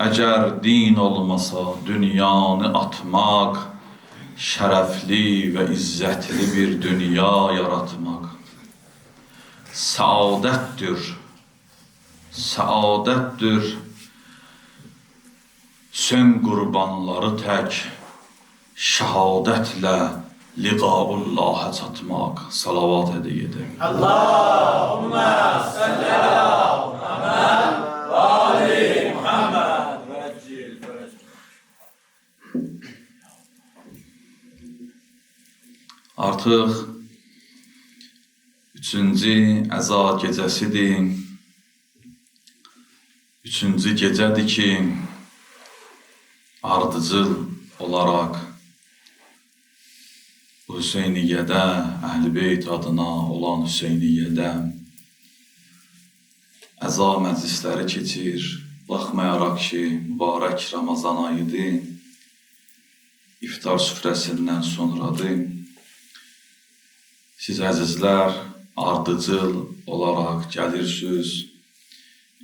Əgər din olmasa dünyanı atmaq, şərəfli və izzətli bir dünya yaratmaq səadətdir, səadətdir. Sən qurbanları tək şəhadətlə liqaullaha çatmaq. Salavat hədiyyə edək. Allahümme salli ala Muhammed ve ali Muhammed ve eccil ferec. Artıq üçüncü əza gecəsidir. Üçüncü gecədir ki, ardıcıl olaraq bu Hüseyniyyədə, Əhl-i Beyt adına olan Hüseyniyyədə əza məclisləri keçir. Baxmayaraq ki, mübarək Ramazan ayıdır, iftar süfrəsindən sonradır. Siz əzizlər ardıcıl olaraq gəlirsiniz,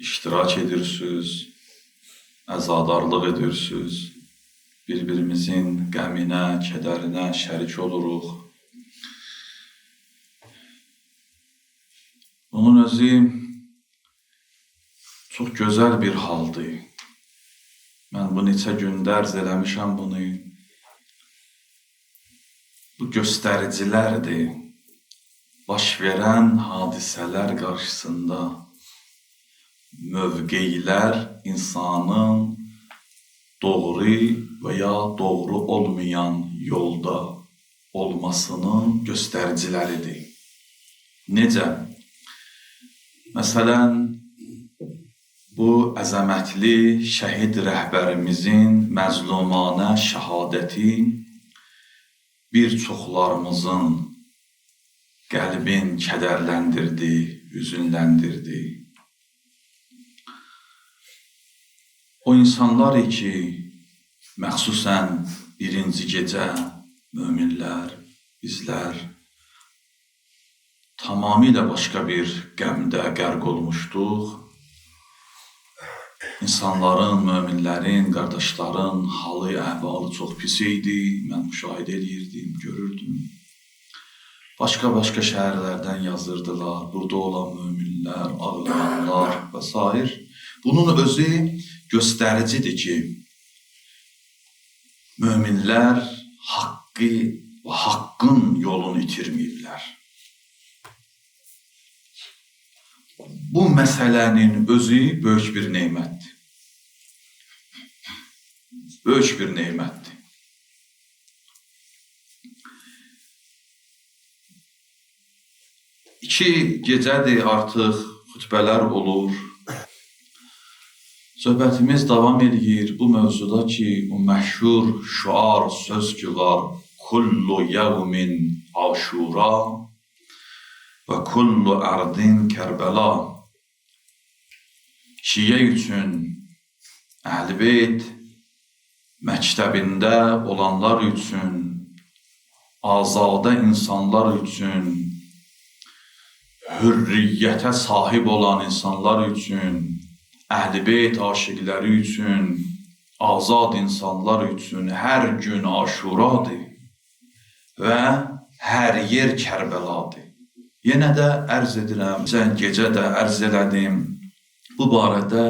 iştirak edirsiniz, əzadarlıq edirsiniz, bir-birimizin qəminə, kədərinə şərik oluruq. Bunun özü çox gözəl bir haldır. Mən bu neçə gündə ərz eləmişəm bunu. Bu göstəricilərdir. Baş verən hadisələr qarşısında mövqeylər insanın doğru və ya doğru olmayan yolda olmasının göstəriciləridir. Necə? Məsələn, bu əzəmətli şəhid rəhbərimizin məzlumanə şəhadəti bir çoxlarımızın qəlbin kədərləndirdi, hüzünləndirdi. O insanlar ki, məxsusən birinci gecə möminlər, bizlər tamamilə başqa bir qəmdə qərq olmuşduq. İnsanların, möminlərin, qardaşların halı, əhvalı çox pis idi. Mən müşahidə eləyirdim, görürdüm. Başqa-başqa şəhərlərdən yazırdılar, burada olan möminlər, ağlayanlar və sair. Bunun özü göstəricidir ki, möminlər haqqı və haqqın yolunu itirməyiblər. Bu məsələnin özü böyük bir nemətdir. Böyük bir nemətdir. İki gecədir artıq xütbələr olur. Söhbətimiz davam eləyir bu mövzuda ki, o məşhur şüar söz ki var, kullu yevmin aşura və kullu ərdin Kərbəla. Şiə üçün, Əhl-i Beyt məktəbində olanlar üçün, azadə insanlar üçün, hürriyyətə sahib olan insanlar üçün, Əhl-i Beyt aşiqləri üçün, azad insanlar üçün hər gün aşuradır və hər yer Kərbəladır. Yenə də ərz edirəm, gecə də ərz elədim. Bu barədə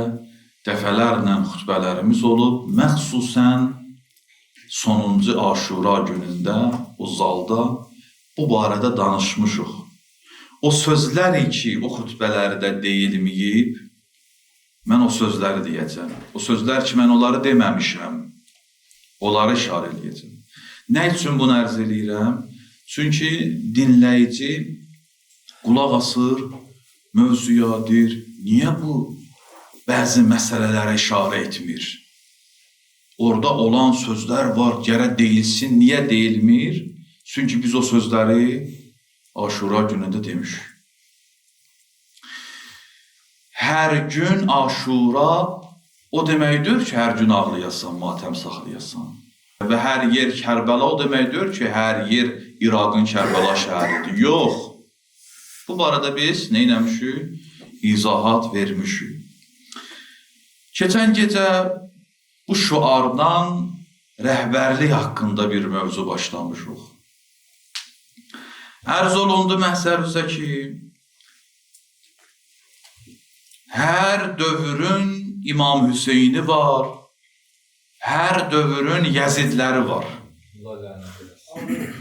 dəfələrlə xütbələrimiz olub, məxsusən sonuncu aşura günündə o zalda bu barədə danışmışıq. O sözlər ki, o xütbələrdə deyilməyib, mən o sözləri deyəcəm. O sözlər ki, mən onları deməmişəm, onları işarə eləyəcəm. Nə üçün bunu ərz eləyirəm? Çünki dinləyici qulaq asır, mövzuya deyir, niyə bu bəzi məsələlərə işarə etmir? Orada olan sözlər var, gərək deyilsin, niyə deyilmir? Çünki biz o sözləri Aşura günündə demişik. Hər gün Aşura o deməkdir ki, hər gün ağlayasan, matəm saxlayasan. Və hər yer Kərbəla o deməkdir ki, hər yer İraqın Kərbəla şəhəridir. Yox. Bu barədə biz nə eləmişik? İzahat vermişik. Keçən gecə Bu şüardan rəhbərlik haqqında bir mövzu başlamışıq. Ərz olundu məhzərinizə ki, hər dövrün İmam Hüseyni var, hər dövrün Yəzidləri var. Allah lənət eləsin.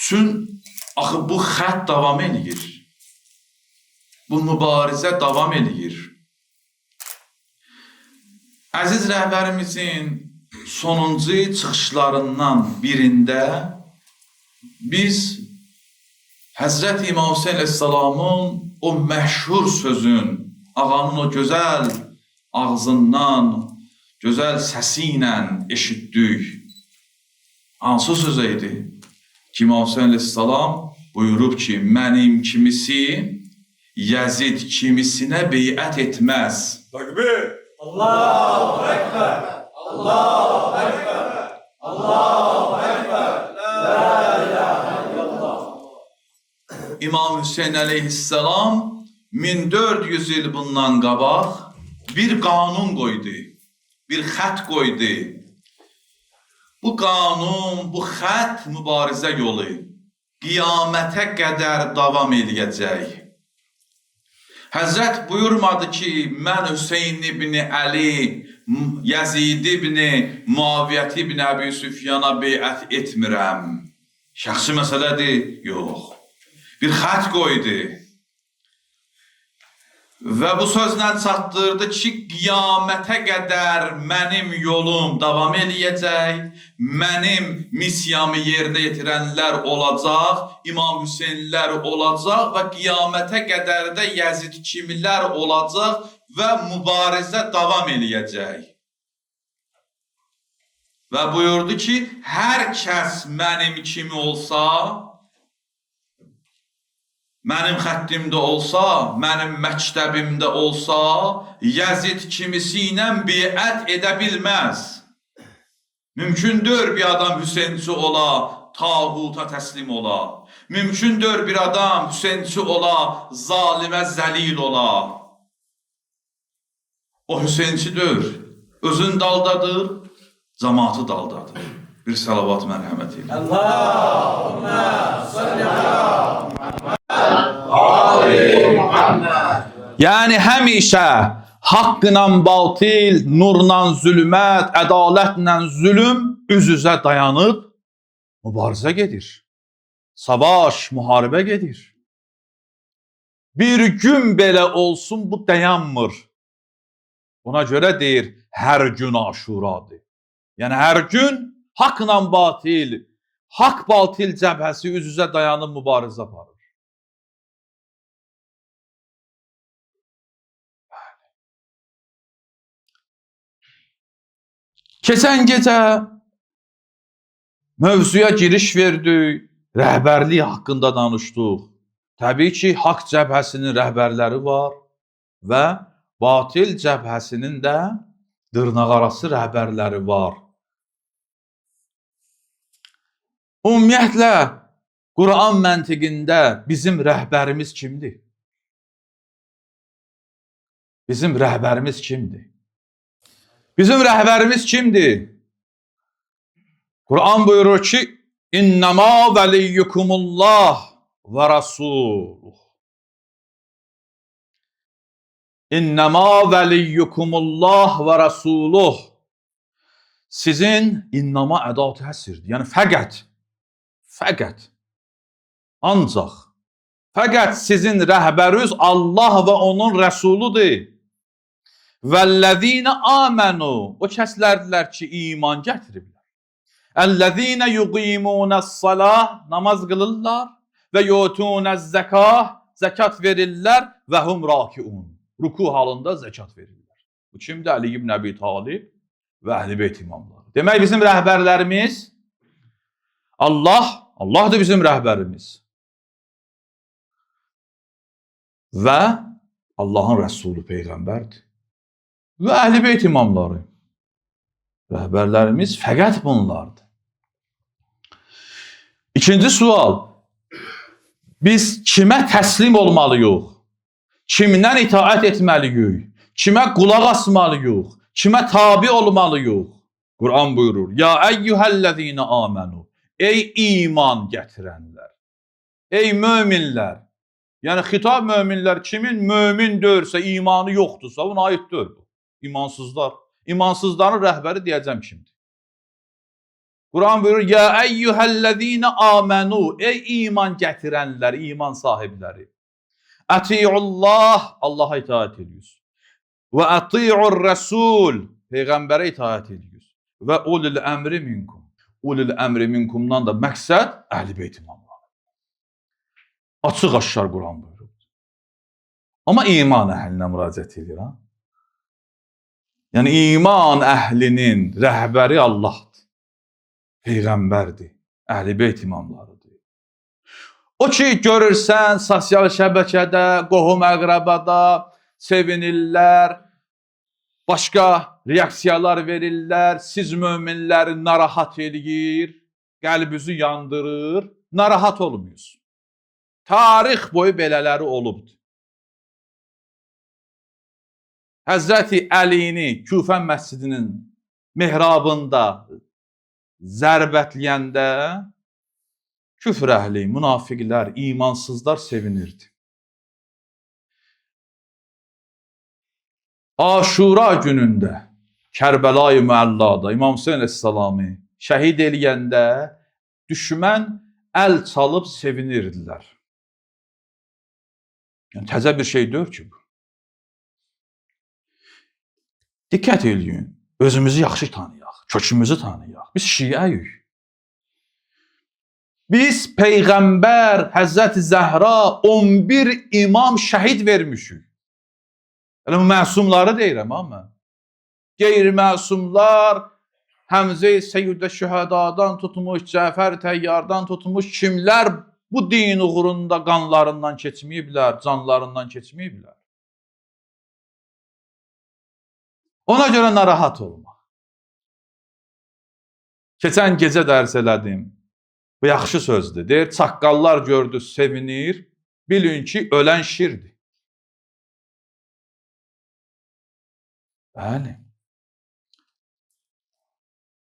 Çün axı bu xətt davam eləyir. Bu mübarizə davam eləyir. Əziz rəhbərimizin sonuncu çıxışlarından birində biz Həzrəti İmam Hüseyn əleyhissalamın o məşhur sözün, ağanın o gözəl ağzından, gözəl səsi ilə eşitdik. Hansı söz idi? Ki İmam Hüseyn əleyhissalam buyurub ki, mənim kimisi Yəzid kimisinə beyət etməz. Takbir! Allahu Ekber! Allahu Ekber! Allahu Ekber! La ilahe illallah! İmam Hüseyn əleyhissalam 1400 il bundan qabaq bir qanun qoydu, bir xətt qoydu. Bu qanun, bu xətt mübarizə yolu qiyamətə qədər davam eləyəcək. Həzrət buyurmadı ki, mən Hüseyn ibn Əli, Yəzid ibn Muaviyyət ibn Əbi Süfyana beyət etmirəm. Şəxsi məsələdir? Yox. Bir xətt qoydu. Və bu sözlə çatdırdı ki, qiyamətə qədər mənim yolum davam eləyəcək, mənim missiyamı yerinə yetirənlər olacaq, İmam Hüseynlər olacaq və qiyamətə qədər də Yəzid kimilər olacaq və mübarizə davam eləyəcək. Və buyurdu ki, hər kəs mənim kimi olsa, mənim xəttimdə olsa, mənim məktəbimdə olsa, Yəzid kimisi ilə biət edə bilməz. Mümkündür bir adam Hüseynçi ola, tağuta təslim ola. Mümkündür bir adam Hüseynçi ola, zalimə zəlil ola. O Hüseynçidir, özün daldadır, cəmaatı daldadır. Bir salavat mərhəmət ilə. Allahümme salli ala Muhammed. Yəni həmişə haqqla batil, nurla zülmət, ədalətlə zülüm üz-üzə dayanıb mübarizə gedir. Savaş, müharibə gedir. Bir gün belə olsun bu dayanmır. Buna görə deyir, hər gün Aşuradır. Yəni hər gün haqqla batil, haqq batil cəbhəsi üz-üzə dayanıb mübarizə aparır. Keçən gecə mövzuya giriş verdik, rəhbərlik haqqında danışdıq. Təbii ki, haqq cəbhəsinin rəhbərləri var və batil cəbhəsinin də dırnaqarası rəhbərləri var. Ümumiyyətlə, Quran məntiqində bizim rəhbərimiz kimdir? Bizim rəhbərimiz kimdir? Bizim rəhbərimiz kimdir? Quran buyurur ki, İnnəmâ vəliyyukumullah və rasuluh. İnnəmâ vəliyyukumullah və rasuluh. Sizin innama ədat-ı həsrdir. Yəni fəqət, ancaq, fəqət sizin rəhbəriniz Allah və onun rəsuludur. Vəllezine amenu, o kəslərdilər ki, iman gətiriblər. Ellezine yuqimunəs-salah, namaz qılırlar və yutunəz-zəkah, zəkat verirlər və hum rakiun. Ruku halında zəkat verirlər. Bu kimdir? Əli ibn Əbi Talib və Əhl-i Beyt imamları. Demək bizim rəhbərlərimiz Allah, Allahdır bizim rəhbərimiz. Və Allahın Rəsulü Peyğəmbərdir. Və Əhl-i Beyt imamları. Rəhbərlərimiz fəqət bunlardır. İkinci sual. Biz kimə təslim olmalıyıq? Kimdən itaət etməliyik? Kimə qulaq asmalıyıq? Kimə tabi olmalıyıq? Quran buyurur: Ya eyyuhellezine amenu. Ey iman gətirənlər. Ey möminlər. Yəni xitab möminlər kimin mömin deyirsə, imanı yoxdursa, ona aid deyil bu. İmansızlar. İmansızların rəhbəri deyəcəm kimdir. Quran buyurur: Ya eyyuhellezine amenu. Ey iman gətirənlər, iman sahibləri. Atiullah, Allaha itaat ediyoruz. Və atiur Rasul, peyğəmbərə itaat ediyoruz. Və ulul əmri minkum. Ulul əmri minkumdan da məqsəd Əhl-i Beyt imamları. Açıq aşkar Quran buyurur. Amma iman əhlinə müraciət edir ha. Yəni iman əhlinin rəhbəri Allahdır. Peyğəmbərdir. Əhl-i Beyt imamlarıdır. O ki görürsən sosial şəbəkədə, qohum əqrəbada sevinirlər, başqa reaksiyalar verirlər, siz möminləri narahat eləyir, qəlbinizi yandırır, narahat olmuyorsunuz. Tarix boyu belələri olubdur. Həzrəti Əlini Küfə məscidinin mehrabında zərbətləyəndə küfr əhli, münafiqlər, imansızlar sevinirdi. Aşura günündə Kərbəla-i Müəllada İmam Hüseyn əleyhissalamı şəhid eləyəndə düşmən əl çalıb sevinirdilər. Yəni təzə bir şey deyil ki bu. Diqqət eləyin, özümüzü yaxşı tanıyaq, kökümüzü tanıyaq. Biz şiəyik. Biz Peyğəmbər, Həzrəti Zəhra 11 imam şəhid vermişik. Elə bu məsumları deyirəm ha mən. Qeyri-məsumlar Həmzə-i Seyyid-i Şühədadan tutmuş, Cəfər Təyyardan tutmuş kimlər bu din uğrunda qanlarından keçməyiblər, canlarından keçməyiblər. Ona görə narahat olma. Keçən gecə dərs elədim. Bu yaxşı sözdür. Deyir, çaqqallar gördü, sevinir. Bilin ki, ölən şirdir. Bəli.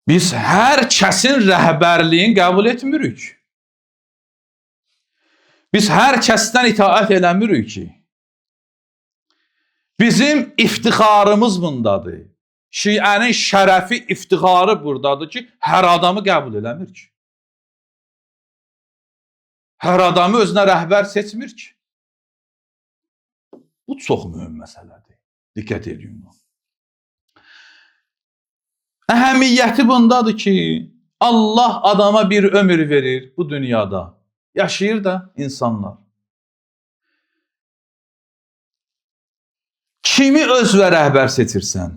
Biz hər kəsin rəhbərliyini qəbul etmirik. Biz hər kəsdən itaət eləmirik ki. Bizim iftixarımız bundadır. Şiənin şərəfi, iftixarı buradadır ki, hər adamı qəbul eləmir ki. Hər adamı özünə rəhbər seçmir ki. Bu çox mühüm məsələdir. Diqqət edin. Əhəmiyyəti bundadır ki, Allah adama bir ömür verir bu dünyada. Yaşayır da insanlar. Kimi özünə rəhbər seçirsən?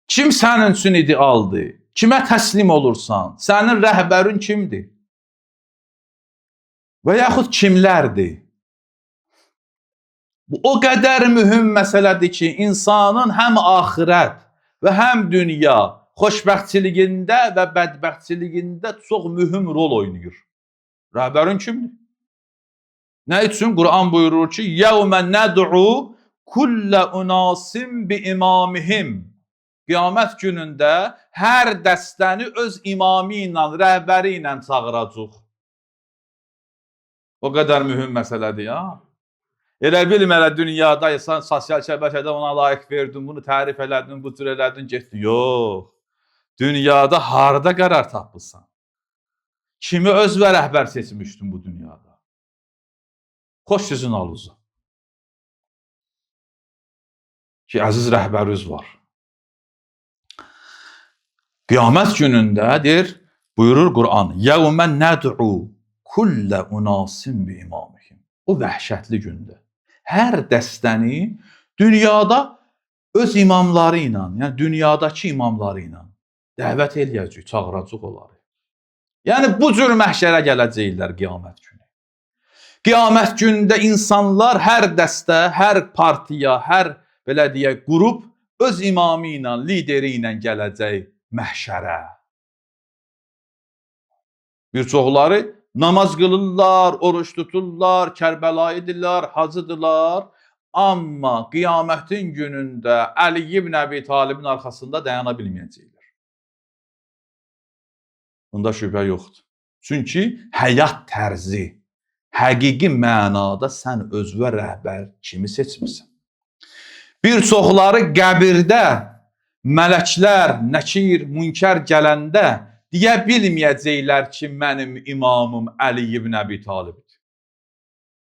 Kim sənin üçün idealdır? Kimə təslim olursan? Sənin rəhbərin kimdir? Və yaxud kimlərdir? Bu o qədər mühüm məsələdir ki, insanın həm axirət və həm dünya xoşbəxtçiliyində və bədbəxtçiliyində çox mühüm rol oynayır. Rəhbərin kimdir? Nə üçün? Quran buyurur ki, "Yevmə ned'u kullə unasin bi imamihim." Qiyamət günündə hər dəstəni öz imamı ilə, rəhbəri ilə çağıracaq. O qədər mühüm məsələdir ya. Elə bilmə elə dünyada insan sosial şəbəkədə ona layiq verdin, bunu tərif elədin, bu cür elədin, getdi. Yox. Dünyada harda qərar tapırsan? Kimi özünə rəhbər seçmişdin bu dünyada? Xoş sizin alıza. Ki əziz rəhbəriniz var. Qiyamət günündə deyir, buyurur Quran: "Yevmə ned'u kullə unasin bi imamihim." O vəhşətli gündə hər dəstəni dünyada öz imamları ilə, yəni dünyadakı imamları ilə dəvət eləyəcək, çağıracaq onları. Yəni bu cür məhşərə gələcəklər qiyamət günü. Qiyamət günündə insanlar hər dəstə, hər partiya, hər belə deyək qrup öz imamı ilə, lideri ilə gələcək məhşərə. Bir çoxları namaz qılırlar, oruç tuturlar, Kərbəla edirlər, hacıdırlar. Amma qiyamətin günündə Əli ibn Əbi Talibin arxasında dayana bilməyəcəklər. Bunda şübhə yoxdur. Çünki həyat tərzi həqiqi mənada sən özünə rəhbər kimi seçmisən. Bir çoxları qəbirdə mələklər, nəkir, münkər gələndə deyə bilməyəcəklər ki, mənim imamım Əli ibn Əbi Talibdir.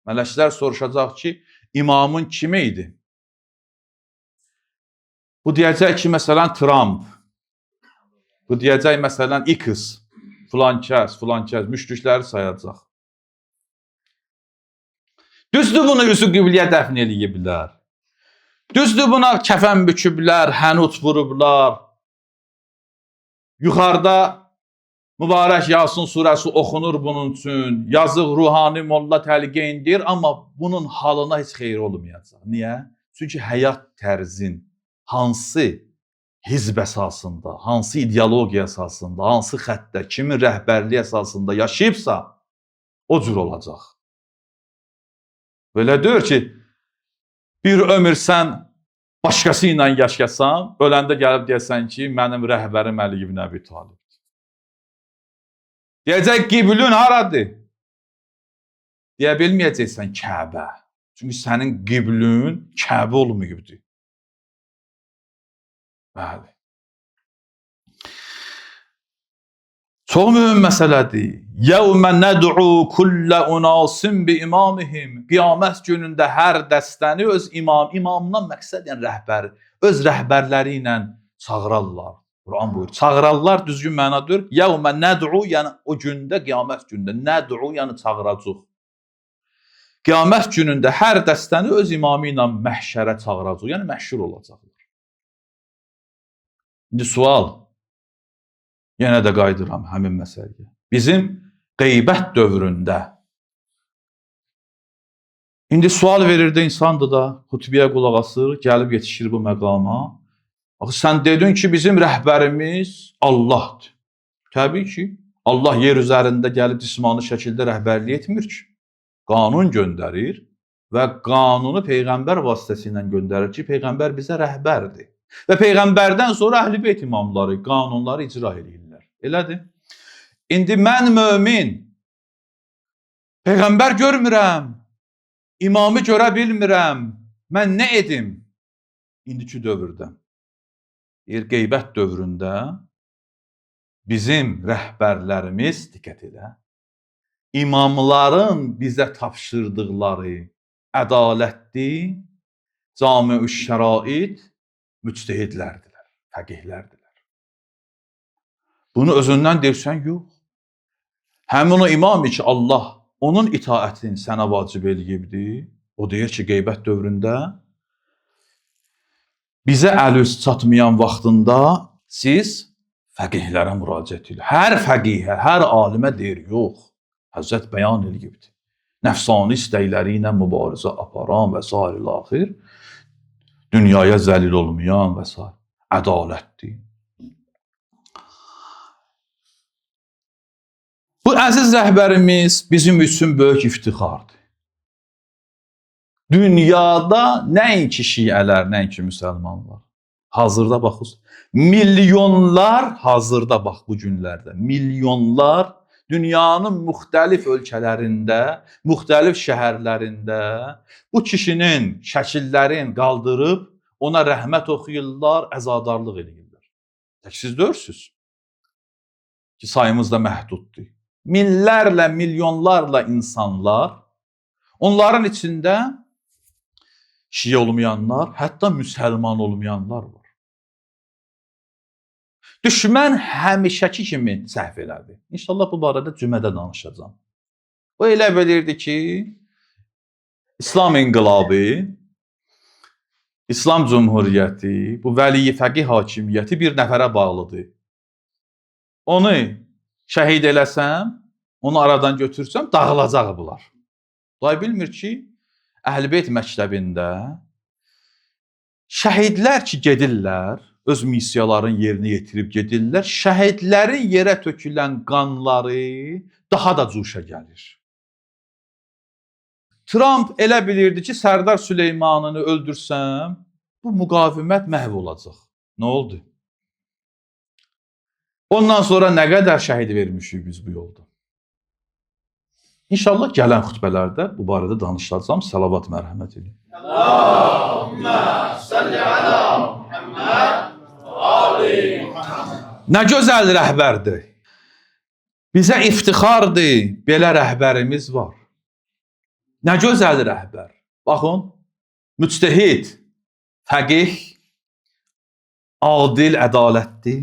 Mələklər soruşacaq ki, imamın kimi idi? Bu deyəcək ki, məsələn, Trump. Bu deyəcək, məsələn, X, filan kəs, filan kəs, müşrikləri sayacaq. Düzdür, bunu üzü qibləyə dəfn eləyiblər. Düzdür, buna kəfən büküblər, hənut vurublar. Yuxarıda mübarək Yasin surəsi oxunur bunun üçün. Yazıq ruhani molla təlqin deyir, amma bunun halına heç xeyir olmayacaq. Niyə? Çünki həyat tərzin hansı hizb əsasında, hansı ideologiya əsasında, hansı xəttdə, kimin rəhbərliyi əsasında yaşayıbsa, o cür olacaq. Belə deyir ki, bir ömür sən başqası ilə yaşasan, öləndə gəlib deyəsən ki, mənim rəhbərim Əli ibn Əbi Talibdir. Deyəcək, qiblün haradır? Deyə bilməyəcəksən Kəbə. Çünki sənin qiblün Kəbə olmayıbdır. Bəli. Çox mühüm məsələdir. Yevmə nəd'u kullə unasin bi imamihim. Qiyamət günündə hər dəstəni öz imam, imamdan məqsəd yəni rəhbər, öz rəhbərləri ilə çağırarlar. Quran buyurur. Çağırarlar düzgün mənadır. Yevmə nəd'u, yəni o gündə, qiyamət günündə nəd'u, yəni çağıracaq. Qiyamət günündə hər dəstəni öz imamı ilə məhşərə çağıracaq, yəni məşhur olacaqlar. İndi sual, yenə də qayıdıram həmin məsələyə. Bizim qeybət dövründə, indi sual verirdi insandır da, xutbəyə qulaq asır, gəlib yetişir bu məqama. Axı sən dedin ki, bizim rəhbərimiz Allahdır. Təbii ki, Allah yer üzərində gəlib cismani şəkildə rəhbərlik etmir ki. Qanun göndərir və qanunu Peyğəmbər vasitəsilə göndərir ki, Peyğəmbər bizə rəhbərdir. Və Peyğəmbərdən sonra Əhl-i Beyt imamları qanunları icra edirlər. Elədir? İndi mən mömin, Peyğəmbər görmürəm, imamı görə bilmirəm, mən nə edim? İndiki dövrdə, deyir, qeybət dövründə bizim rəhbərlərimiz, diqqət elə, imamların bizə tapşırdıqları ədalətli, cami-ü şərait müctehidlərdilər, fəqihlərdilər. Bunu özündən deyirsən, yox. Həmin o imam ki, Allah onun itaətini sənə vacib eləyibdi, o deyir ki, qeybət dövründə bizə əl üz çatmayan vaxtında siz fəqihlərə müraciət edin. Hər fəqihə, hər alimə deyir, yox. Həzrət bəyan eləyibdi. Nəfsani istəkləri ilə mübarizə aparan və sair ilaxır, dünyaya zəlil olmayan və sair. Ədalətdir. Bu əziz rəhbərimiz bizim üçün böyük iftixardır. Dünyada nəinki şiələr, nəinki müsəlmanlar. Hazırda baxız, milyonlar, hazırda bax bu günlərdə, milyonlar dünyanın müxtəlif ölkələrində, müxtəlif şəhərlərində bu kişinin şəkillərini qaldırıb ona rəhmət oxuyurlar, əzadarlıq eləyirlər. Tək siz deyırsınız ki, sayımız da məhduddur. Minlərlə, milyonlarla insanlar, onların içində şiə olmayanlar, hətta müsəlman olmayanlar var. Düşmən həmişəki kimi səhv elədi. İnşallah bu barədə cümədə danışacağam. O elə bilirdi ki, İslam inqilabı, İslam Cumhuriyyəti, bu vəli fəqih hakimiyyəti bir nəfərə bağlıdır. Onu şəhid eləsəm, onu aradan götürsəm, dağılacaq bunlar. Day bilmir ki, Əhl-i Beyt məktəbində şəhidlər ki gedirlər, öz missiyaların yerini yetirib gedirlər, şəhidlərin yerə tökülən qanları daha da cuşa gəlir. Tramp elə bilirdi ki, Sərdar Süleymanını öldürsəm, bu müqavimət məhv olacaq. Nə oldu? Ondan sonra nə qədər şəhid vermişik biz bu yolda? İnşallah gələn xutbələrdə bu barədə danışacağam. Salavat mərhəmət edin. Allahümme salli ala Muhammed və ali Muhammed. Nə gözəl rəhbərdir. Bizə iftixardır, belə rəhbərimiz var. Nə gözəl rəhbər. Baxın, müctehid, fəqih, adil, ədalətli,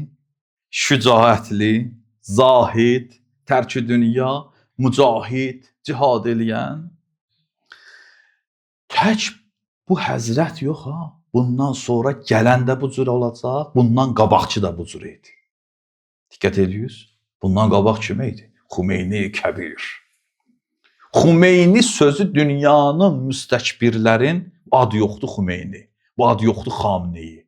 şücaətli, zahid, tərki dünya, mücahid, cihad eləyən. Tək bu həzrət yox ha. Bundan sonra gələn də bu cür olacaq, bundan qabaqçı da bu cür idi. Diqqət edirsiniz? Bundan qabaq kim idi? Xümeyni Kəbir. Xümeyni sözü dünyanın müstəkbirlərin adı yoxdur Xümeyni. Bu adı yoxdur Xamneyi.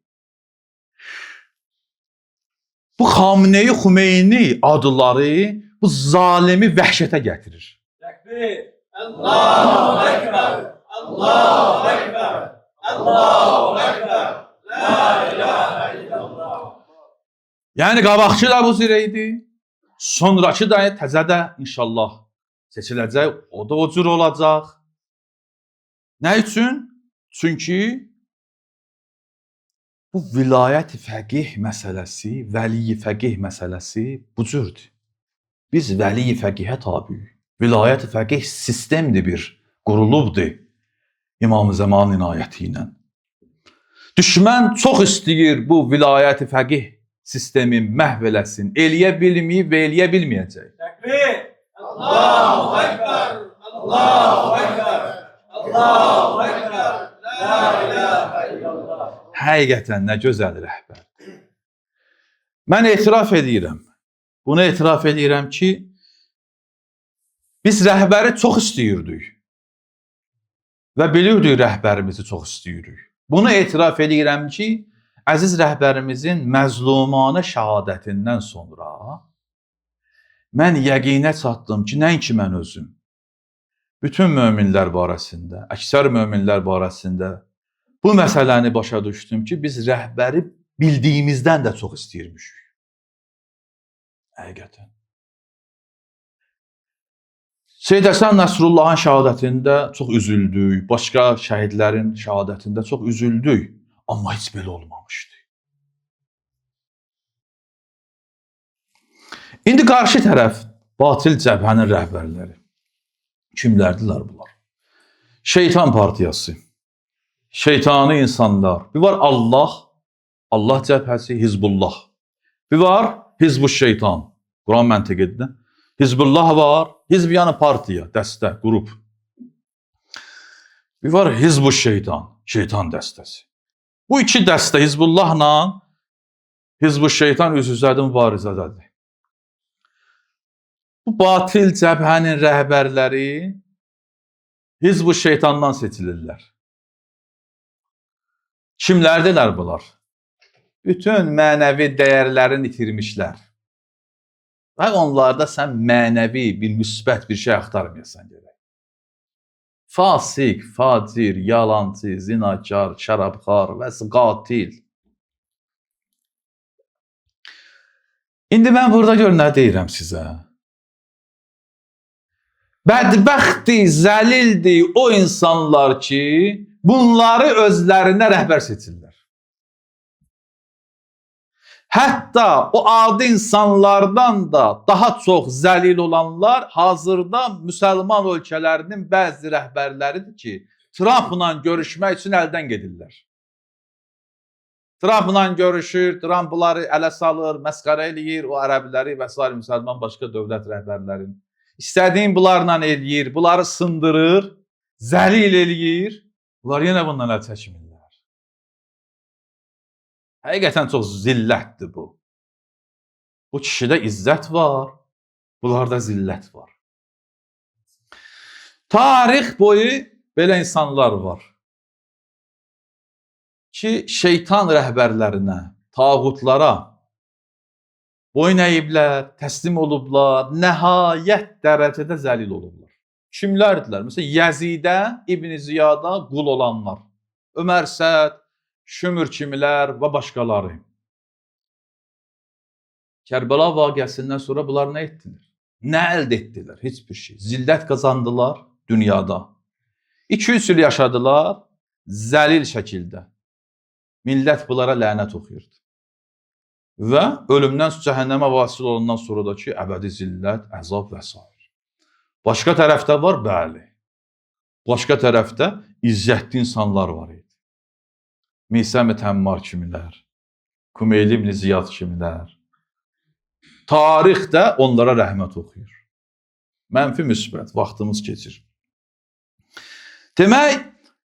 Bu Xamneyi, Xümeyni adları bu zalimi vəhşətə gətirir. Təkbir! Allahu Ekber! Allahu Ekber! Allahu Ekber! La ilahe illallah! Yəni qabaqçı da bu cür idi. Sonrakı da təzə də inşallah seçiləcək. O da o cür olacaq. Nə üçün? Çünki bu vilayət fəqih məsələsi, vəli fəqih məsələsi bu cürdür. Biz vəli fəqihə tabiyik. Vilayət fəqih sistemdir bir, qurulubdur İmam-ı Zaman inayəti ilə. Düşmən çox istəyir bu vilayət fəqih sistemi məhv eləsin. Eləyə bilməyib və eləyə bilməyəcək. Təkbir! Allahu Ekber! Allahu Ekber! Allahu Ekber! La ilahe illallah! Həqiqətən nə gözəl rəhbər. Mən etiraf edirəm. Bunu etiraf edirəm ki, biz rəhbəri çox istəyirdik. Və bilirdik rəhbərimizi çox istəyirik. Bunu etiraf edirəm ki, əziz rəhbərimizin məzlumanə şəhadətindən sonra mən yəqinə çatdım ki, nəinki mən özüm, bütün möminlər barəsində, əksər möminlər barəsində bu məsələni başa düşdüm ki, biz rəhbəri bildiyimizdən də çox istəyirmişik. Həqiqətən. Seyyid Həsən Nəsrullahın şəhadətində çox üzüldük, başqa şəhidlərin şəhadətində çox üzüldük, amma heç belə olmamışdı. İndi qarşı tərəf batil cəbhənin rəhbərləri. Kimlərdilər bunlar? Şeytan partiyası. Şeytani insanlar. Bir var Allah, Allah cəbhəsi, Hizbullah. Bir var Hizbu Şeytan. Quran məntiqidir. Hizbullah var, Hizb yəni partiya, dəstə, qrup. Bir var Hizbu Şeytan, şeytan dəstəsi. Bu iki dəstə Hizbullahla Hizbu Şeytan üz-üzədir, mübarizədədir. Bu batil cəbhənin rəhbərləri Hizbu Şeytandan seçilirlər. Kimlərdilər bunlar? Bütün mənəvi dəyərlərini itirmişlər. Və onlarda sən mənəvi bir müsbət bir şey axtarmayasan gərək. Fasik, facir, yalancı, zinakar, şərabxar və qatil. İndi mən burada gör nə deyirəm sizə. Bədbəxtdir, zəlildir o insanlar ki, bunları özlərinə rəhbər seçirlər. Hətta o adi insanlardan da daha çox zəlil olanlar hazırda müsəlman ölkələrinin bəzi rəhbərləridir ki, Trumpla görüşmək üçün əldən gedirlər. Trumpla görüşür, Trump bunları ələ salır, məsxərə eləyir, o ərəbləri və sair müsəlman başqa dövlət rəhbərlərini. İstədiyin bunlarla eləyir, bunları sındırır, zəlil eləyir. Bunlar yenə bundan əl çəkmirlər. Həqiqətən çox zillətdir bu. Bu kişidə izzət var, bunlarda zillət var. Tarix boyu belə insanlar var ki, şeytan rəhbərlərinə, tağutlara boyun əyiblər, təslim olublar, nəhayət dərəcədə zəlil olublar. Kimlərdilər? Məsələn, Yəzidə, İbn Ziyada qul olanlar. Ömər Səd, Şümür kimilər və başqaları. Kərbəla vaqiəsindən sonra bunlar nə etdilər? Nə əldə etdilər? Heç bir şey. Zillət qazandılar dünyada. 200 il yaşadılar zəlil şəkildə. Millət bunlara lənət oxuyurdu. Və ölümdən cəhənnəmə vasil olandan sonra da ki, əbədi zillət, əzab və s. Başqa tərəfdə var, bəli. Başqa tərəfdə izzətli insanlar var idi. Misəm-i Təmmar kimilər, Kumeyli ibn Ziyad kimilər. Tarix də onlara rəhmət oxuyur. Mənfi müsbət, vaxtımız keçir. Demək,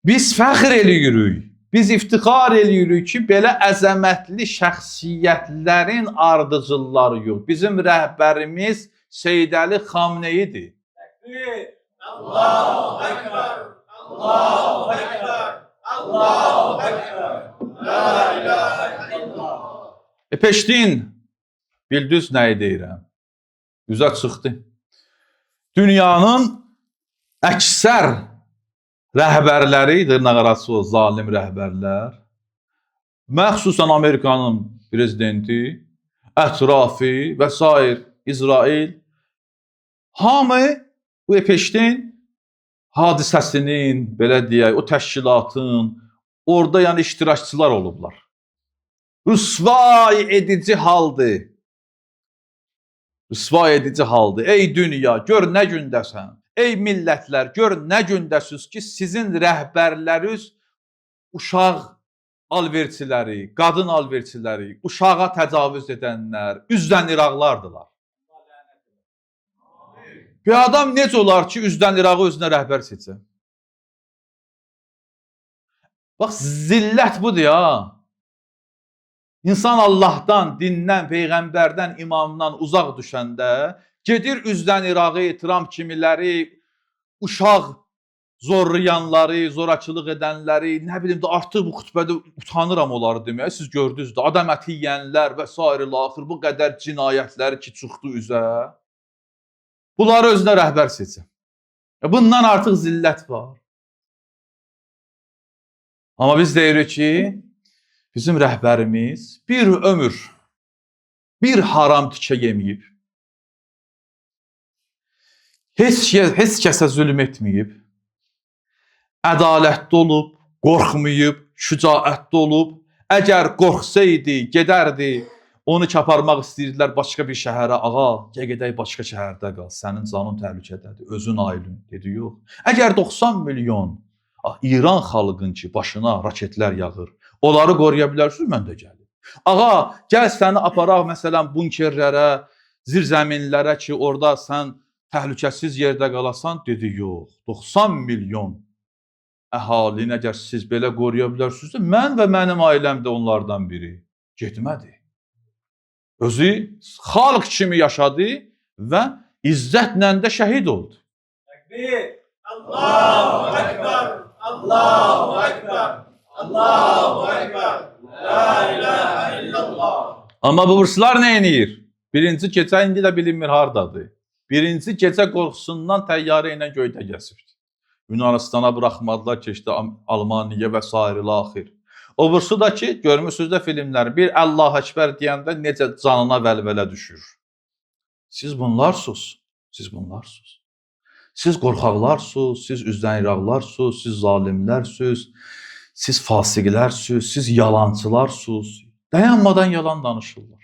biz fəxr eləyirik, biz iftixar eləyirik ki, belə əzəmətli şəxsiyyətlərin ardıcılları yox. Bizim rəhbərimiz Seyid Əli Xamneyidir. Tekbir. Allahu Ekber. Allahu Ekber. Allahu Ekber. La ilahe illallah. Peştin, bildiniz nəyi deyirəm? Üzə çıxdı. Dünyanın əksər rəhbərləri, dırnaqarası o zalim rəhbərlər, məxsusən Amerikanın prezidenti, ətrafı və sair İsrail, hamı bu Epstein hadisəsinin, belə deyək, o təşkilatın, orada yəni iştirakçılar olublar. Rüsvay edici haldır. Rüsvay edici haldır. Ey dünya, gör nə gündəsən. Ey millətlər, gör nə gündəsiniz ki, sizin rəhbərləriniz uşaq alverçiləri, qadın alverçiləri, uşağa təcavüz edənlər, üzdən İraqlardılar. Bir adam necə olar ki, üzdən İrağı özünə rəhbər seçə? Bax, zillət budur ya. İnsan Allahdan, dindən, peyğəmbərdən, imamdan uzaq düşəndə gedir üzdən İrağı, Tramp kimiləri, uşaq zorlayanları, zorakılıq edənləri, nə bilim də artıq bu xütbədə utanıram onları deməyə. Siz gördünüz də adam əti yeyənlər və sair axır bu qədər cinayətləri ki çıxdı üzə. Bunları özünə rəhbər seçə. Bundan artıq zillət var. Amma biz deyirik ki, bizim rəhbərimiz bir ömür bir haram tikə yeməyib. Heç kəsə zülm etməyib. Ədalətli olub, qorxmayıb, şücaətli olub. Əgər qorxsaydı, gedərdi, onu çaparmaq istəyirdilər başqa bir şəhərə. Ağa, gəl gedək başqa şəhərdə qal. Sənin canın təhlükədədir, özün ailün. Dedi, yox. Əgər 90 milyon İran xalqın ki, başına raketlər yağır, onları qoruya bilərsiniz, mən də gəlim. Ağa, gəl səni aparaq məsələn bunkerlərə, zirzəminlərə ki, orada sən təhlükəsiz yerdə qalasan. Dedi, yox. 90 milyon əhalini əgər siz belə qoruya bilərsinizsə, mən və mənim ailəm də onlardan biri. Getmədi. Özü xalq kimi yaşadı və izzətlə də şəhid oldu. Tekbir. Allahu Ekber. Allahu Ekber. Allahu Ekber. La ilahe illallah. Amma bu ruslar nə edir? Birinci gecə indi də bilinmir hardadır. Birinci gecə qorxusundan təyyarə ilə göydə gəzibdi. Yunanistana buraxmadılar, keçdi Almaniyaya və sair axir. O birisi da ki, görmüsünüz də filmləri, bir Allah Əkbər deyəndə necə canına vəlvələ düşür. Siz bunlarsınız, siz bunlarsınız. Siz qorxaqlarsınız, siz üzdən iraqlarsınız, siz zalimlərsiniz, siz fasiqlərsiniz, siz yalancılarsınız. Dayanmadan yalan danışırlar.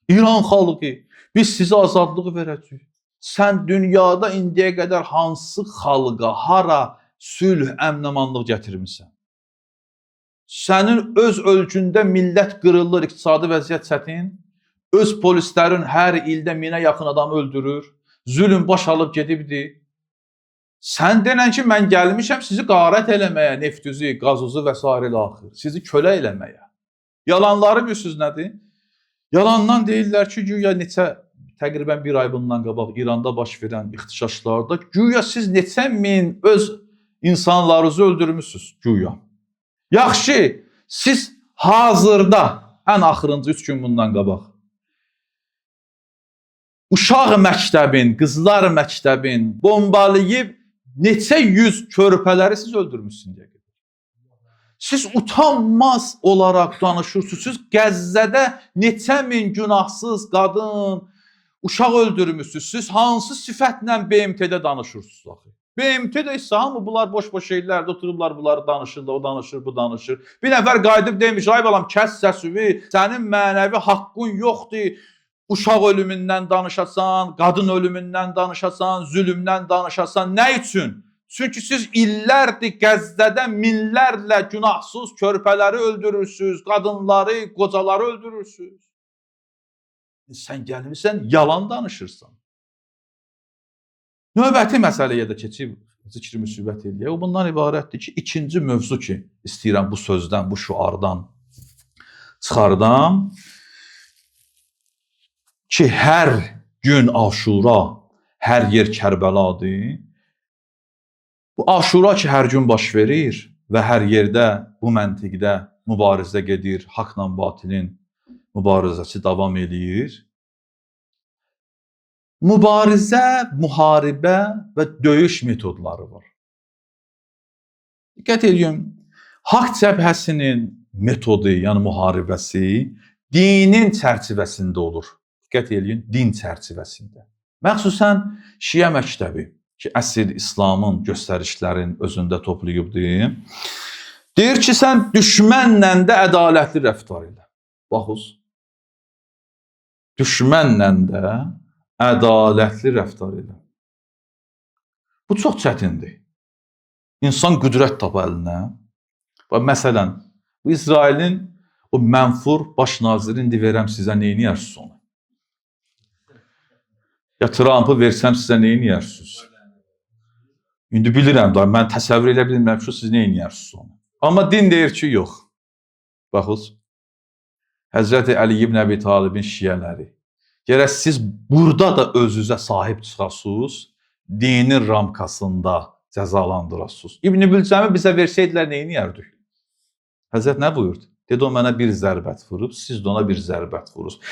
İran xalqı, biz sizə azadlığı verəcəyik. Sən dünyada indiyə qədər hansı xalqa, hara sülh, əmnamanlıq gətirmisən? Sənin öz ölkündə millət qırılır, iqtisadi vəziyyət çətin. Öz polislərin hər ildə 1000-ə yaxın adam öldürür. Zülm baş alıb gedibdi. Sən denən ki, mən gəlmişəm sizi qarət eləməyə, neftüzü, qazuzu və sair axır. Sizi kölə eləməyə. Yalanları bilirsiniz nədir? Yalandan deyirlər ki, güya neçə, təqribən bir ay bundan qabaq İranda baş verən ixtişaşlarda güya siz neçə min öz insanlarınızı öldürmüsünüz güya. Yaxşı, siz hazırda ən axırıncı 3 gün bundan qabaq Uşaq məktəbin, qızlar məktəbin bombalayıb neçə yüz körpələri siz öldürmüşsünüz indiyə qədər. Siz utanmaz olaraq danışırsınız. Siz Qəzzədə neçə min günahsız qadın, uşaq öldürmüşsünüz. Siz hansı sifətlə BMT-də danışırsınız axı? BMT-də isə hamı bunlar boş-boş şeylərdə oturublar, bunları danışırlar, o danışır, bu danışır. Bir nəfər qayıdıb demiş, ay balam, kəs səsini, sənin mənəvi haqqın yoxdur. Uşaq ölümündən danışasan, qadın ölümündən danışasan, zülmdən danışasan. Nə üçün? Çünki siz illərdir Qəzzədə minlərlə günahsız körpələri öldürürsünüz, qadınları, qocaları öldürürsünüz. Sən gəlmisən, yalan danışırsan. Növbəti məsələyə də keçib zikr müsibət eləyək. O bundan ibarətdir ki, ikinci mövzu ki, istəyirəm bu sözdən, bu şüardan çıxardam ki, hər gün Aşura, hər yer Kərbəladır. Bu Aşura ki, hər gün baş verir və hər yerdə bu məntiqdə mübarizə gedir, haqla batilin mübarizəsi davam eləyir. Mübarizə, müharibə və döyüş metodları var. Diqqət edin, haqq cəbhəsinin metodu, yəni müharibəsi dinin çərçivəsində olur. Diqqət edin, din çərçivəsində. Məxsusən Şiə məktəbi ki, əsl İslamın göstərişlərini özündə toplayıbdır. Deyir ki, sən düşmənlə də ədalətli rəftar elə. Baxız. Düşmənlə də ədalətli rəftar elə. Bu çox çətindir. İnsan qüdrət tapa əlinə. Bax, məsələn, bu İsrailin o mənfur baş naziri indi verəm sizə, neyniyərsiniz onu? Ya Trump'ı versəm sizə neyniyərsiniz? İndi bilirəm da, mən təsəvvür edə bilmirəm ki, siz neyniyərsiniz onu. Amma din deyir ki, yox. Baxız, Həzrəti Əli ibn Əbi Talibin şiələri. Gərək siz burada da özünüzə sahib çıxasınız, dinin ramkasında cəzalandırasınız. İbn-i Bülcəmi bizə versəydilər neyniyərdik? Həzrət nə buyurdu? Dedi, o mənə bir zərbət vurub, siz də ona bir zərbət vurursunuz.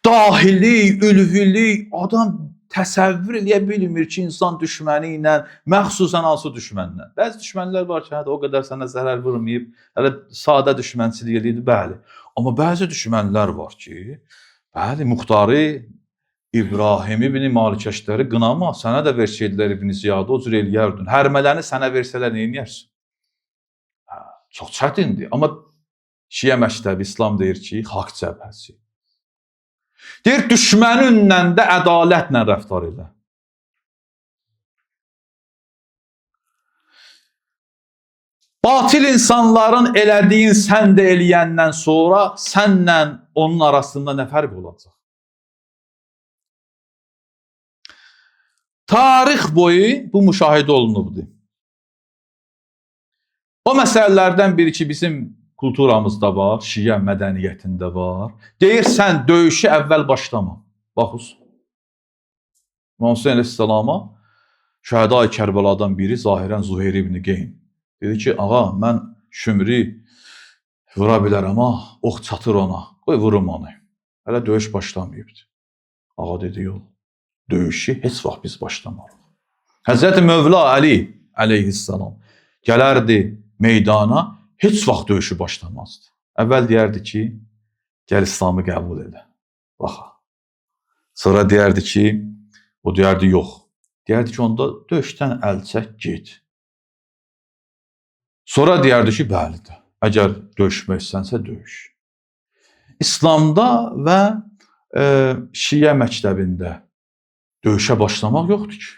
Dahili, ülvili, adam təsəvvür eləyə bilmir ki, insan düşməni ilə, məxsusən hansı düşmənlə. Bəzi düşmənlər var ki, hə, o qədər sənə zərər vurmayıb, hələ sadə düşmənçilik eləyirdi, bəli. Amma bəzi düşmənlər var ki, bəli, Muxtarı İbrahim ibn Malikəşləri qınama, sənə də versəydilər İbn Ziyadı, o cür eləyərdin. Hərmələni sənə versələr neyniyərsən? Hə, çox çətindir. Amma Şiə məktəbi İslam deyir ki, haqq cəbhəsi. Deyir, düşməninlə də ədalətlə rəftar elə. Batil insanların elədiyin sən də eləyəndən sonra sənlə onun arasında nə fərq olacaq? Tarix boyu bu müşahidə olunubdur. O məsələlərdən biri ki, bizim kulturamızda var, şiə mədəniyyətində var. Deyir, sən döyüşü əvvəl başlama. Baxız. İmam Hüseyin əleyhissalama şühəda-i Kərbəladan biri zahirən Zuheyr ibn Qeyn. Dedi ki, ağa, mən Şümri vura bilərəm, amma ox çatır ona. Qoy vurum onu. Hələ döyüş başlamayıbdı. Ağa dedi, yox. Döyüşü heç vaxt biz başlamarıq. Həzrəti Mövla Əli əleyhissalam gələrdi meydana, heç vaxt döyüşü başlamazdı. Əvvəl deyərdi ki, gəl İslamı qəbul elə. Bax. Sonra deyərdi ki, o deyərdi yox. Deyərdi ki, onda döyüşdən əl çək, get. Sonra deyərdi ki, bəli də, əgər döyüşmək istənsə döyüş. İslamda və şiə məktəbində döyüşə başlamaq yoxdur ki.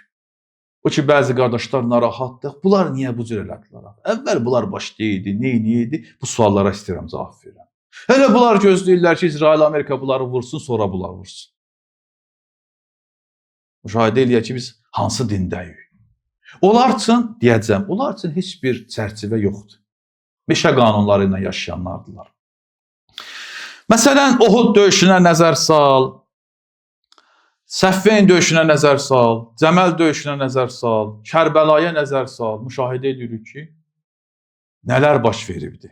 O ki, bəzi qardaşlar narahatdır. Bunlar niyə bu cür elədilər? Əvvəl bunlar başlayırdı, neyniydi? Bu suallara istəyirəm cavab verirəm. Hələ bunlar gözləyirlər ki, İsrail, Amerika bunları vursun, sonra bunlar vursun. Müşahidə eləyək ki, biz hansı dindəyik? Onlar üçün, deyəcəm, onlar üçün heç bir çərçivə yoxdur. Meşə qanunları ilə yaşayanlardılar. Məsələn, Uhud döyüşünə nəzər sal, Səffeyn döyüşünə nəzər sal, Cəməl döyüşünə nəzər sal, Kərbəlaya nəzər sal. Müşahidə edirik ki, nələr baş veribdi.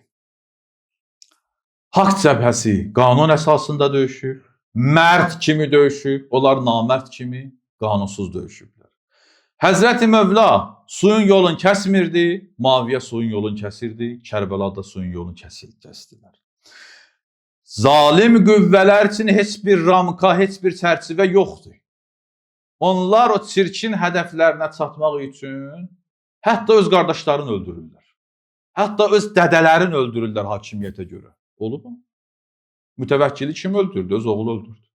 Haqq cəbhəsi qanun əsasında döyüşür, Mərd kimi döyüşüb, onlar namərd kimi qanunsuz döyüşüblər. Həzrəti Mövla suyun yolunu kəsmirdi, Maviyə suyun yolunu kəsirdi, Kərbəlada suyun yolunu kəsdilər. Zalim qüvvələr üçün heç bir ramka, heç bir çərçivə yoxdur. Onlar o çirkin hədəflərinə çatmaq üçün hətta öz qardaşlarını öldürürlər. Hətta öz dədələrini öldürürlər hakimiyyətə görə. Olub mu? Mütəvəkkili kim öldürdü? Öz oğlu öldürdü.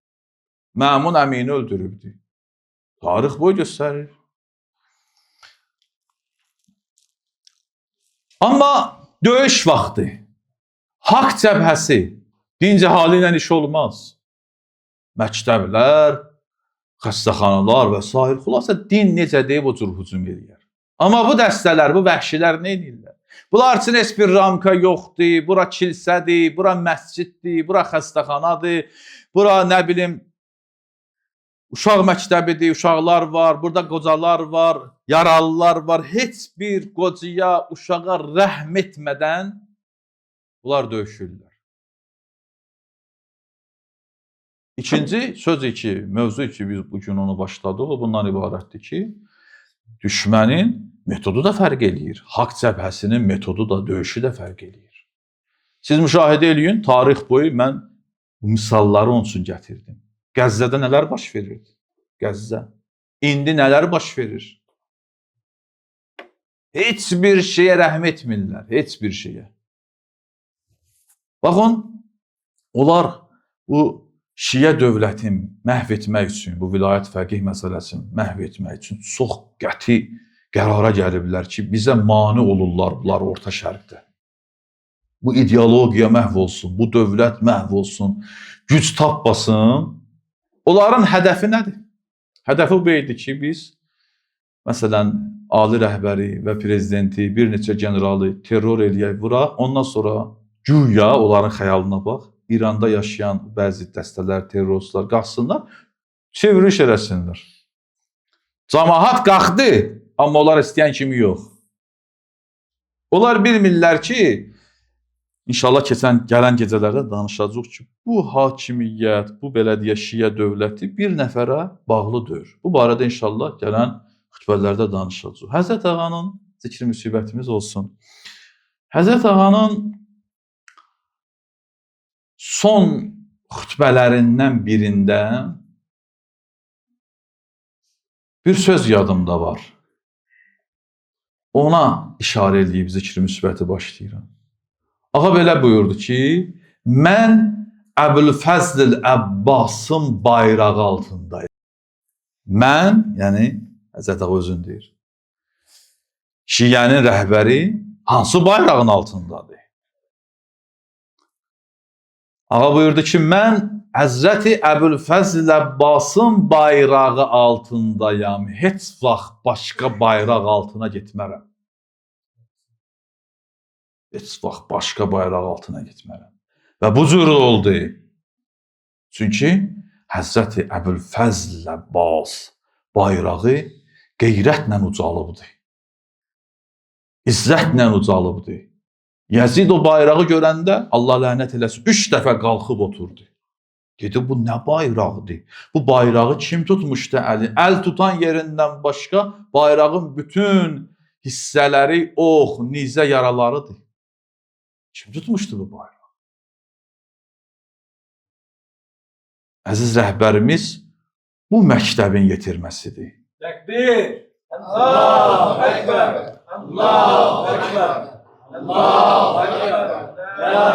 Məmun Əmini öldürübdü. Tarix boyu göstərir. Amma döyüş vaxtı, haqq cəbhəsi, dinc əhali ilə iş olmaz. Məktəblər, xəstəxanalar və sair. Xülasə din necə deyib o cür hücum eləyər. Amma bu dəstələr, bu vəhşilər nə edirlər? Bunlar üçün heç bir ramka yoxdur, bura kilsədir, bura məsciddir, bura xəstəxanadır, bura nə bilim uşaq məktəbidir, uşaqlar var, burada qocalar var, yaralılar var. Heç bir qocaya, uşağa rəhm etmədən bunlar döyüşürlər. İkinci söz iki, mövzu iki, biz bugün onu başladıq. O bundan ibarətdir ki, düşmənin metodu da fərq eləyir. Haqq cəbhəsinin metodu da, döyüşü də fərq eləyir. Siz müşahidə eləyin, tarix boyu mən bu misalları onun üçün gətirdim. Qəzzədə nələr baş verirdi? Qəzzə. İndi nələr baş verir? Heç bir şeyə rəhm etmirlər, heç bir şeyə. Baxın, onlar bu Şiə dövlətini məhv etmək üçün, bu vilayət fəqih məsələsini məhv etmək üçün çox qəti qərara gəliblər ki, bizə mane olurlar bunlar Orta Şərqdə. Bu ideologiya məhv olsun, bu dövlət məhv olsun, güc tapmasın. Onların hədəfi nədir? Hədəfi bu idi ki, biz məsələn ali rəhbəri və prezidenti, bir neçə generalı terror eləyək, vuraq, ondan sonra güya onların xəyalına bax, İranda yaşayan bəzi dəstələr, terroristlər qalxsınlar, çevriliş eləsinlər. Camaat qalxdı, amma onlar istəyən kimi yox. Onlar bilmirlər ki, inşallah gələn gecələrdə danışacağıq ki, bu hakimiyyət, bu belə deyək Şiə dövləti bir nəfərə bağlı deyil. Bu barədə inşallah gələn xütbələrdə danışacağıq. Həzrət Ağanın zikri müsibətimiz olsun. Həzrət Ağanın son xütbələrindən birində bir söz yadımda var. Ona işarə eləyib zikri müsbəti başlayıram. Ağa belə buyurdu ki, mən Əbülfəzl Əbbasın bayrağı altındayım. Mən, yəni Həzrət Ağa özün deyir, Şiənin rəhbəri hansı bayrağın altındadır? Ağa buyurdu ki, mən Həzrəti Əbülfəzl Əbbasın bayrağı altındayam. Heç vaxt başqa bayraq altına getmərəm. Heç vaxt başqa bayraq altına getmərəm. Və bu cür oldu. Çünki Həzrəti Əbülfəzl Əbbas bayrağı qeyrətlə ucalıbdı. İzzətlə ucalıbdı. Yəzid o bayrağı görəndə Allah lənət eləsin, 3 dəfə qalxıb oturdu. Dedi, bu nə bayraqdır? Bu bayrağı kim tutmuşdu əli? Əl tutan yerindən başqa bayrağın bütün hissələri ox, nizə yaralarıdır. Kim tutmuşdu bu bayrağı? Əziz rəhbərimiz bu məktəbin yetirməsidir. Təkbir! Allahu Ekber! Allahu Ekber! Allahu Ekber! La